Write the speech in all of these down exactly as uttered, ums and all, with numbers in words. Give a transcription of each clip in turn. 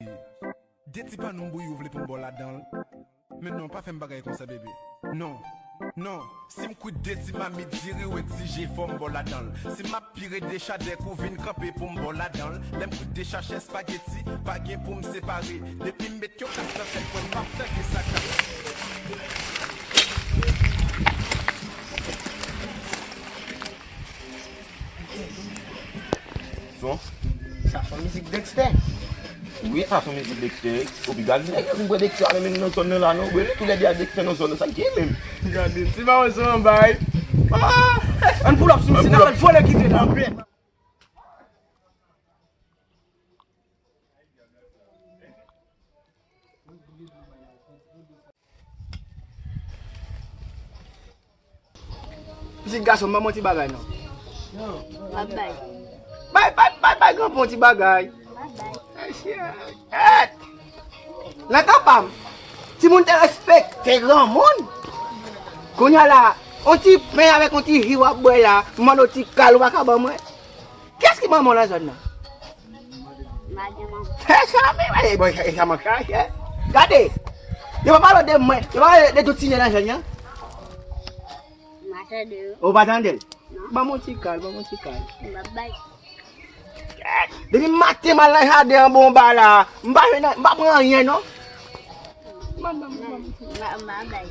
De ti pannou bouyi ou vle pou m ba w ladan l? Men non, pa fè m bagay konsa, bebe. Non, non. Si m kwit de ti mamit diri ou egzije fò m ba w ladan l. Si m ap pire de chadèk ou vin kanpe pou m ba w ladan l. Lè m kwit de chachè espageti, pa gen pou m separe. Depi m met yon kas nan tèt mwen, m ap tanke sa k ap. Son. Sa son mizik Dexter. Wi, sa son mizik Dexter. Epi gade nèg yo vin pran Dexter ale menm nan zòn nan la non. Wi, toulède a Dexter nan zòn nan. Sa k gen menm? Gade, ti ba wè son bay. Ah! Ann pull up sou misye, n ap fè vòlè kite la. Pitit gason, ban m yon ti bagay non. Mwen bay. Bay, bay, bay, bay granpa yon ti bagay. Ay, shit. Nan tan pa m, timoun te respekte granmoun. Kounye a la, yon ti pen avèk yon ti ji w ap bwè la, m mande w ti kal ou pa ka ban mwen. Kiyès ki manman w nan zòn nan? M pa gen manman. Fè sa, men, e, bon, e, sa man chache. Gade, yo pa pale de mwen, yo pa pale de tout timoun nan zòn nan. M pa tande yo. Ou pa tande l? Non. Ban m yon ti kal, ban m yon ti kal. M pa bay. Depi maten m al nan jaden an bon ba la, m pa jwenn, m pa pran anyen non. M pa, m pa, m pa, m pa. M pa, m pa bay.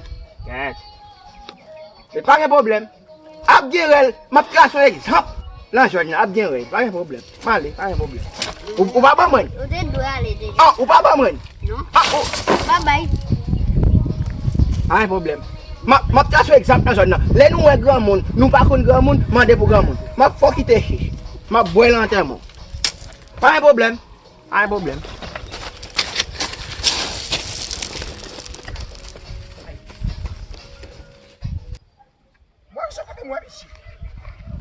Kèt. E pa gen pwoblèm. Ap gen rèl, m ap trase yon egzanp nan zòn nan, ap gen rèl, pa gen pwoblèm. M ale, pa gen pwoblèm. Ou, ou pa ban mwen? Ou te dwe ale deja. Ah, ou pa ban mwen? Non. Ah, ou. Babay. Pa gen pwoblèm. M ap, m ap trase yon egzanp nan zòn nan. Lè nou wè granmoun, nou pa konn granmoun, mande pou granmoun. M ap fè w kite chich. M ap bwè l antèman w. Pa gen pwoblèm. Pa gen pwoblèm. Mwen, se kote mwen, mesye.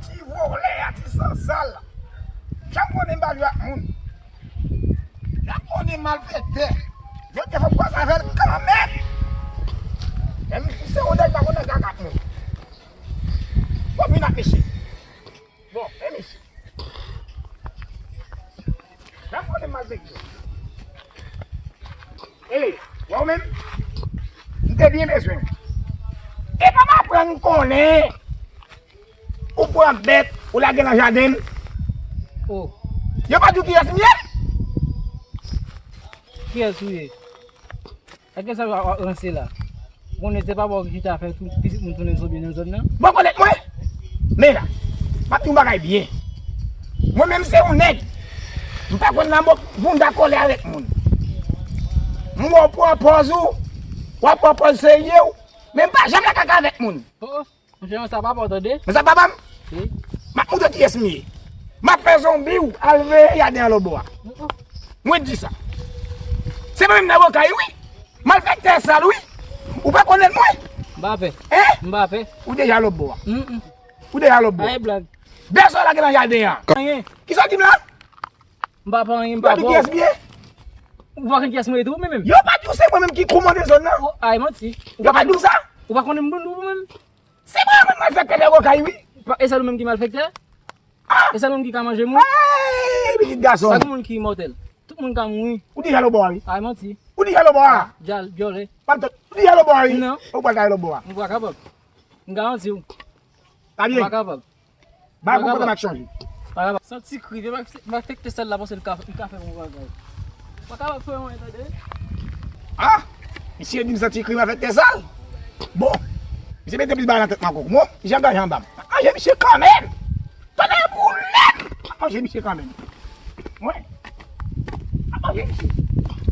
Ti vòlè a, ti sansal. Janm konnen m pa jwe ak moun. Janm konnen malfektè. Yo te fè kwaze avè l kanmenm. Menm si se yon nèg pa konn nan kaka moun. Bon, vin ak mesye. Bon, e mesye. Janm konnen m malfektè. E, wè w menm, m te byen bezwen w. E pa m aprann konnen ou pran bèt, ou lage nan jaden m. Oh. Yo pa di w kiyès m ye? Kiyès ou ye? Sa gen sa w ap ranse la? Ou konnen se pa pa w ki chita fè tout pitit moun tounen zonbi nan zòn nan? Bon, konnen mwen? Men la, m ap di yon bagay byen. Mwen menm se yon nèg. M pa konn nan mo bounda kole avèk moun. M wè w pran pòz ou, w ap pran pòz serye w, men m pa janm nan kaka avèk moun. Oh, oh. Monchè, sa papa w tande. Men sa papa m? Wi. M ap montre kiyès m ye. M ap fè zonbi w al veye jaden an lòtbò a. Mm, mm. Mwen di sa. Se mwen menm nan Okay wi. Malfektè sal wi. Ou pa konnen mwen? M pa pè. Hein? M pa pè. Ou deja lòtbò a. Mm, mm. Ou deja lòtbò. Ay blag. Bèzò lage nan jaden an. Anyen. Kisa w di m la? M pa pè anyen, m pa pè. Ou pa di kiyès m ye? Ou pa konn kiyès mwen ye tou, mwen menm? Yo pa di w se mwen menm ki kòmande zòn nan? Oh, ay manti. Yo pa di w sa? Ou pa konnen m bon ou menm? Se mwen menm malfektè nèg Okay wi. Pa, e sèl ou menm ki malfektè? Ah! E sèl ou menm ki ka manje moun? Hey, pitit gason. Chak moun ki imòtèl. Tout moun ka mouri. Ou deja lòtbò a wi. Ay manti. Ou deja lòtbò a. Djal, djòlè. M ap tann. Ou deja lòtbò a wi. Non. Ou pral ka lòtbò a. M pa kapab. M garanti w. Pa byen. M pa kapab. Ba pou pran ak chanje. Pa kapab. Santi kri, vye malfektè sal la panse l ka, l ka fè yon bagay. Pa kapab fè yon, tande. Ah! Misye di m santi kri malfektè sal. Bon. Misye mete plis bagay nan tèt mwen ankò. Bon, jan gajan anba m. Anje misye kanmenm. Tande boulèt. Anje misye kanmenm. Mwen. Ap manje misye.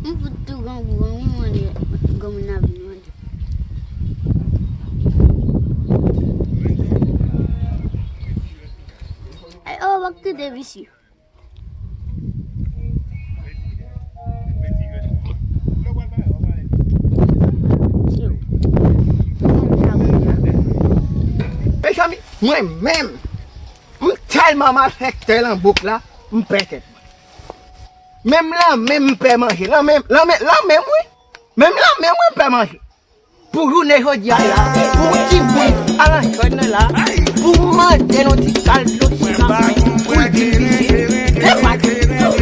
M fout tou grangou an wi, mwen li granmoun nan vin manje. Ay, oh, w ap kite visye. Mezanmi, mwen menm, m tèlman malfektè lan bouk la, m pè tèt mwen. Menm lanmen m pè manje. Lanmen, lanmen, lanmen m wi. Menm lanmen mwen pè manje. Pou jounen jodi a la, pou yon timoun al nan zòn nan la, pou mande yon ti kal dlo chita, pou l vin vizit, se pa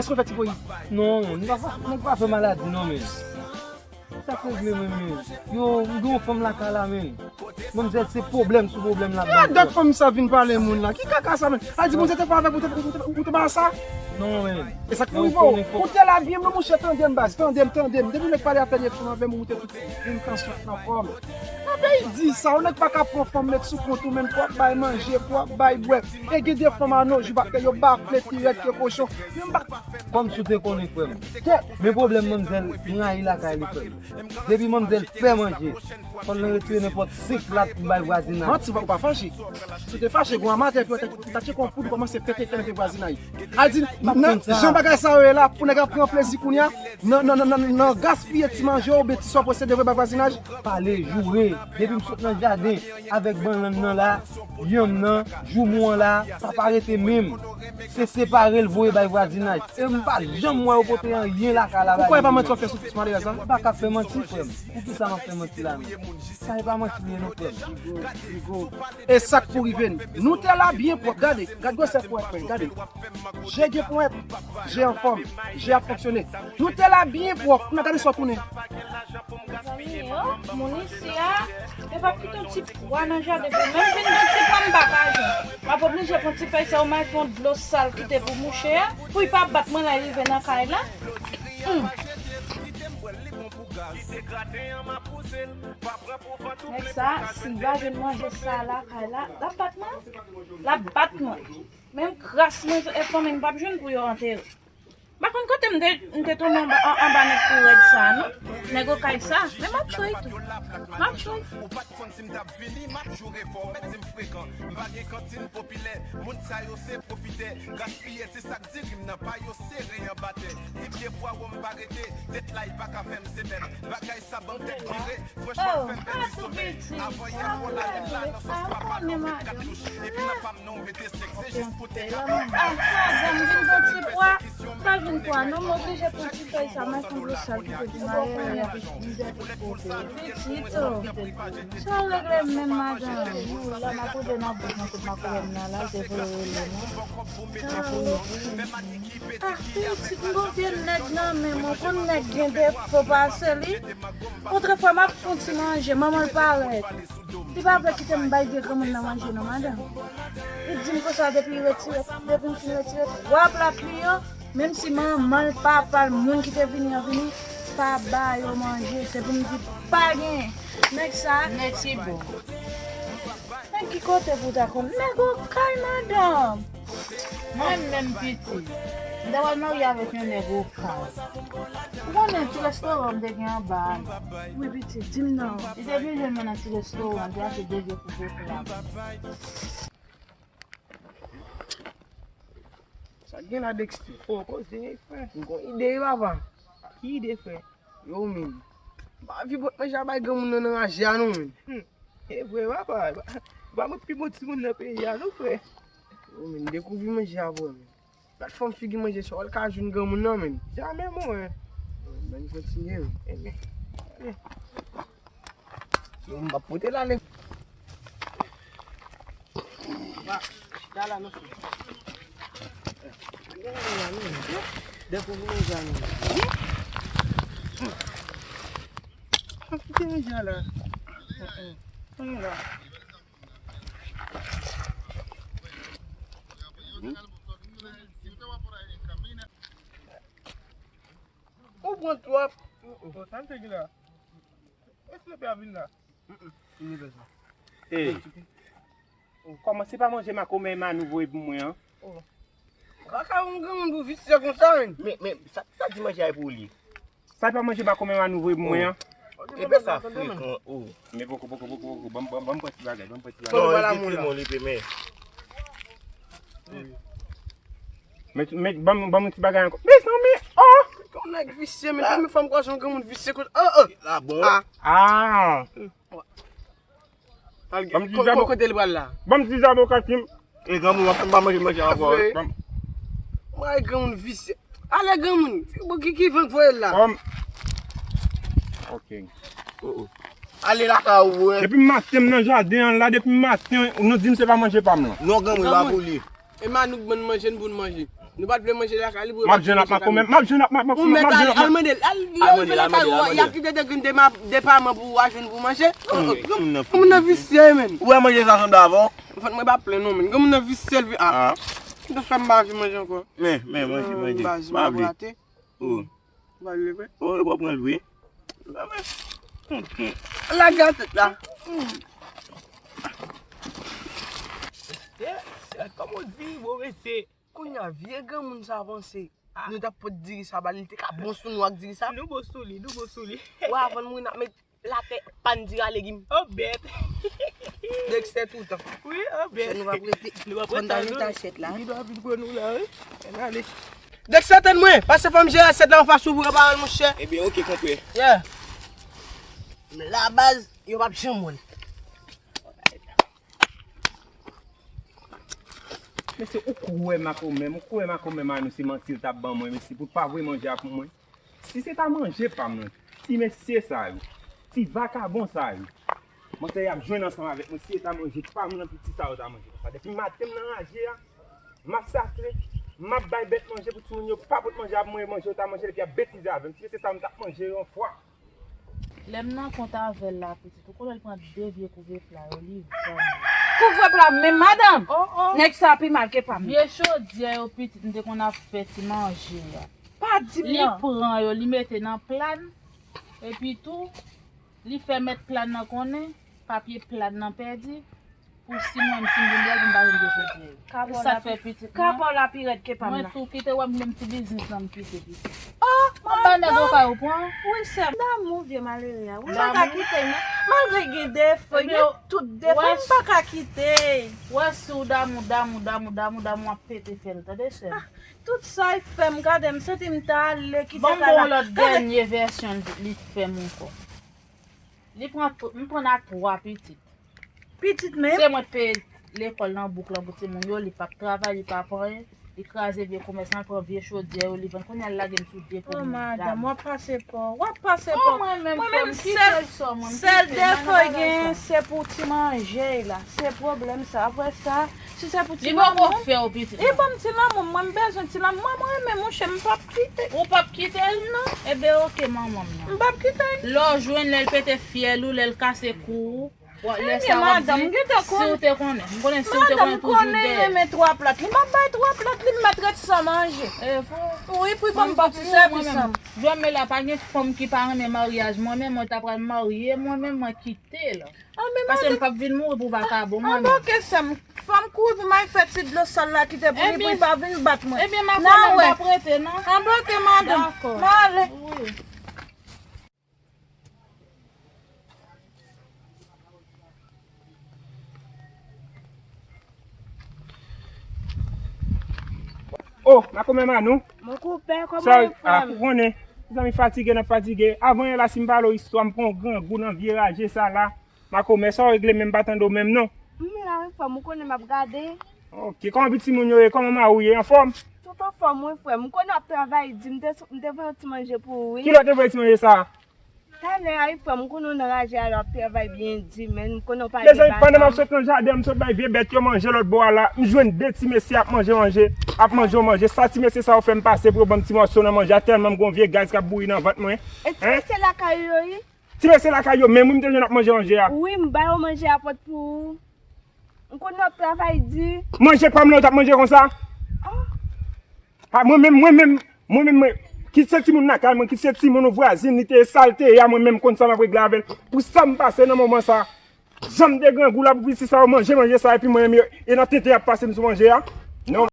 Èske w fè tifoyi? Non, men, m pa, nèg pa fè maladi, non, men. Sa k regle, men, men. Yo, m gen yon fanm lakay la, men. Manmzèl, se pwoblèm sou pwoblèm la. Gad dòt fanm sa vin pale moun la. Ki kaka sa, men? A di, Bondye te fè avèk ou, ou te, ou te, ou te ba sa? Non, men. E sa k pou rive w? Ou te la byen, men monchè, tande m, baz, tande m, tande m. Depi nèg pale afè de fanm avè m, ou te tout vin tan sot nan kò m. Nan peyi di sa, yon nèg pa ka pran fanm met sou kont ou, men pou w ap bay manje, pou w ap bay bwè. E gen de fanm a nos jours, batè yo bafle pi rèd ke kochon. Men m pa. Kòmsi w te konnen, frè m. Men pwoblèm manmzèl, m rayi lakay li, frè m. Depi manmzèl fè manje, fò l retire nenpòt senk plat pou bay vwazinaj. Manti, ou pa fache. Si w te fache, gon amatè epi w ta tcheke yon poud, ou kòmanse pete fè nan vwazinaj. Al di, nan jan bagay sa yo ye la, pou nèg ap pran plezi kounye a, nan, nan, nan, nan, nan gaspiye ti manje w, oubyen ti sa w posede voye bay vwazinaj. Pale, joure. Depi m sot nan jaden avèk bannann nan la, yanm nan, joumou an la, sa pa rete menm. Se separe l voye bay vwazinaj. E m pa janm wè yo pote anyen lakay la bay moun. Ou kwè e pa manti w ap fè sou, sou malerèz la? M pa ka fè manti, frè m. Poukisa m ap fè manti la menm? Sa e pa manti li ye non, frè m. E sa k pou rive n. Nou te la byen pwòp, gade, gad gwosè ponyèt mwen, gade. Je gen ponyèt, je anfòm, je ap fonksyone. Nou te la byen pwòp, kounye a gade sa w tounen. Mezanmi, oh, moun isi a, yo p ap kite yon ti pwa nan jaden pou menm vin yon ti pwa m pa ka jwenn. M ap oblije pran ti fèy sa yo, m al fè yon dlo sal kite pou mouche a, pou l pa bat mwen lè l rive nan kay la. Hmm. Nèg sa, si l pa jwenn manje sa lakay la, l ap bat mwen. L ap bat mwen. Menm kras mwen e fanmi m p ap jwenn pou yo antere. M pa konn kote m te, m te tonbe anba, an- anba nèg kou rèd sa, non. Nèg okay sa, men m ap chwe tou. M ap chwe. Ou pa t konn si m t ap vini, m ap joure fò. Mèt di m frekan, m pa gen kantin popilè. Moun sa yo se pwofitè. Gaspiye ti sak diri m nan pa yo sere anba tè. Ti pye pwawo m pa rete, tèt la y pa ka fè m semèl. Bagay sa ban m tèt vire, franchman l fè m pèdi somèy. Avan yè fò lalin la nan sans papa nan vennkat douch. Epi nan pa m nan w mete senk, se jis pou te ka. Madanm vin pran ti pwa. Pa vin pran non, m oblije pran ti fèy sa, men fon dlo sal ki te di malere a. Pitit, oh. Sa w regle menm, madanm? Yon la m ap rete nan bouch mwen kote m ap rele m nan la, se pou yo rele mwen. Ah, pitit, m gon vye nèg nan men mwen, konn nèg gen defo pase li. Otrefwa, m ap fon ti manje, manman l parèt. Li pa vle kite m bay vye granmoun nan manje non, madanm. Li di m konsa depi li retire, depi m fin retire twa plat li yo, menm si manman l, papa l, moun ki te vini an vini, pa ba yo manje. Se pou m di pa gen. Nèg sa. Nèg ki bon. Men ki kote pou ta konn? Nèg okay, madanm. Mwen menm piti, m ta pral marye avèk yon nèg okay. Ou konnen ti restoran m te gen anba a la? Wi, piti, di m non. Li te vin jwenn mwen nan ti restoran, te achte de vye koupe pla. Sa k gen la, Dexter? O, koze, frè. M gon ide, wi, papa. Ki ide, frè? Yo, men. M pa anvi pot manje a bay granmoun nan nan raje a, non, men. Hmm. E vre, papa. Ba mwen pi bon timoun nan peyi a, non, frè. Yo, men, dekouvri manje a pou mwen, men. Gad fòm figi manje sa, w al ka jwenn granmoun nan, men. Jamè, mwen. Bon, ann kontinye, wi. Ebyen. Ale. Yo, m ap pote l ale. Ba, chita la, non, frè. Depi ou vin deja, non. Kite deja la. Kite la. Ou pran twòp. Oh, oh, sa l te gen la? Èske le pè a vin la? Ey, kòman se pa manje makomè Manou voye pou mwen an? Oh. Ou pa ka yon granmoun pou visye konsa, men. Men, men, sa, sa di manje a pou li? Sa pa manje makomè Manou voye pou mwen an? Epi sa frekan, oh. Men poko, poko, poko, poko. Ban m, ban m, ban m pran ti bagay, ban m pran ti bagay. Non, li te bon, li te men. Men, men, ban m, ban m yon ti bagay ankò. Mezanmi, oh! Yon nèg visye, men premye fwa m kwaze yon granmoun visye konsa. Oh, oh! La bon. Ah! Ah! Ban m ti zaboka. Kote l pral la? Ban m ti zaboka, Tim. E granmoun, w ap fè m pa manje manje ankò. Mwen, granmoun visye. Ale, granmoun. Bon, ki, ki van k voye l la? Ban m. Ok. Oh, oh. Ale lakay ou, wi. Depi maten m nan jaden an la, depi maten, nou di m se pa manje pa m lan. Non, granmoun, e pa pou li. E Manou k ban n manje, n pou n manje. Nou pa t vle manje lakay li pou yo pa fè manje lakay li. M ap jwenn ak makomè, m ap jwenn ak makomè. Ou mèt al, al mande l. Al, lè w rive lakay ou, y ap kite de grenn de ma-, depaman pou ou al jwenn pou manje. Granmoun nan visye, men. Ou wè manje sa sanble avè w? Fòk mwen pa plen non, men. Granmoun nan visye, l vi-, ah. Kite fè m pa anvi manje ankò. Men, men, manje, manje. Baz, m ap rate. Oh. Ou pa leve? Oh, ou pa pran l vre. Lage tèt la. Kòman w di, bon, mesye? Kounye a, vye granmoun sa panse nou t ap pot diri sa ba li, li te ka bon sou nou ak diri sa. Nou bon sou li, nou bon sou li. Wè, avan l mouri, n ap met latè, pann diri a legim. Oh, bèt. Dexter toutan. Wi, oh, bèt. Nou p ap rete. Nou p ap rete nan tachèt la. Li dwa vin pran nou la, wi. Ann ale. Dexter, tann mwen. Pase fè m jere asyèt la anfas ou pou yo pa wè l, monchè. Ebyen, ok, konpè. Yeah. Men la baz, yo p ap janm wè l. Mesye, ou kwè makomè m, ou kwè makomè Manou se manti l t ap ban mwen, mesye, pou l pa voye manje a pou mwen? Si se ta manje pa m lan, ti mesye sa yo, ti vakabon sa yo, mantè y ap jwenn ansanm avèk mwen, si se ta manje pa m lan, piti sa yo ta manje konsa. Depi maten m nan raje a, m ap sakle, m ap bay bèt manje pou timoun yo, pa pot manje a pou mwen, manje yo ta manje, epi y ap betize avè m. Ti mesye sa yo, m t ap manje yo yon fwa. Lè m nan kont avè l la, pitit, ou konnen l pran de vye kouvèpla yo, li vann. Kouvèpla menm, madanm? Oh, oh. Nèg sa pi mal ke pa m. Vye chodyè yo, pitit, m te konn ap fè ti manje a. Pa di m non. Li pran yo, li mete nan pla n, epi tou, li fè mèt pla n nan konnen papye pla n nan pèdi. Pou si mwen, si m vin dèyè, m pa vin gen chofè. E sa k fè pitit mwen. Kapaw la pi rèd ke pa m nan. Mwen tou, kite wè m gen ti biznis lan, m kite pitit. Oh, m ap ba nèg okay ou pran. Wi, sè m. Damou vye malere a. Wi, m pa ka kite, non. Malgre gen defo, gen tout defo, m pa ka kite. Wè si w damou, damou, damou, damou, damou ap pete fè l, tande, sè m. Ah, tout sa y fè m, gade m, santi m ta ale, kite kay la. Ban m ba w lòt dènye vèsyon li fè m ankò. Li pran, m pran ak twa pitit. Pitit menm? Se mwen k peye lekòl nan bouk lan pou timoun yo, li p ap travay, li p ap anyen. Li kraze vye komès lan, pran vye chodyè yo, li vann. Kounye a l lage m sou de po. Oh, madanm, w ap pase pa w. W ap pase pa w. Mwen menm, mwen menm, sèl, sèl defa gen, se pou ti manje la. Se pwoblèm sa. Apre sa, si se pou ti lanmou, li poko fè w pitit. Li ban m ti lanmou, mwen m bezwen ti lanmou. Mwen, mwen renmen mouche, m p ap kite. Ou p ap kite l? Non. Ebyen, oke, manman m nan. M p ap kite l. Lè w jwenn, lè l pete fyèl ou, lè l kase kou ou. Lè sa w ap di, si w te konnen. M konnen si w te konnen toujou dèyè. Madanm, konnen renmen twa plat. Li m ap bay twa plat, li m mèt ret san manje. Wi, pou ban m pati sèvis an. Jwèmela, pa gen fanm ki pa renmen maryaj. Mwen menm, mwen ta pral marye, mwen menm, mwen kite l. Paske m p ap vin mouri pou vakabon, mwen menm. Anba oke, sè m. Fò m kouri pou m al fè ti dlo sal la kite pou li, pou li pa vin bat mwen. Ebyen, madanm, m p ap rete, non. Anba oke, madanm. M ale. Oh, makomè Manou. Mon konpè, kòman ou, frè m? Ou konnen, zanmi fatige nan fatige. Avan yè la, si m pale w istwa, m pran yon grangou nan vye raje sa la. Makomè, sa w regle menm, m pa tande w menm non. M la wi, frè m, ou konnen m ap gade. Ok, kòman pitit moun yo ye? Kòman mari w ye? Anfòm? Tout anfòm wi, frè m. M konnen w ap travay di, m te, m te voye yon ti manje pou ou wi. Kilè w te voye ti manje sa a? Talè a wi frè m, m konnen w nan raje a la w ap travay byen di, men m konnen w pa gen bagay. Mezanmi, pandan m ap sot nan jaden an, m sot bay vye bèt yo manje lòt bò a la, m jwenn de ti mesye ap manje manje, ap manje yon manje. Sa ti mesye sa yo fè m pase pou yo ban m ti mòso nan manje a, tèlman m gen yon vye gaz k ap bouyi nan vant mwen. E ti mesye lakay ou yo wi? Ti mesye lakay yo menm wi m te jwenn ap manje manje a. Wi, m ba yo manje a pòt pou ou. M konnen w ap travay di. Manje pa m la ou t ap manje konsa? Ah, mwen menm, mwen menm, mwen menm, mwen, kit se timoun lakay mwen, kit se timoun ou vwazin, li te ye sa l te ye a, mwen menm m konn sa m ap regle avè l. Pou sa m pase nan moman sa. Jan m te grangou la pou pitit sa yo manje manje sa, epi mwen menm, e nan tenten y ap pase m sou manje a. Non.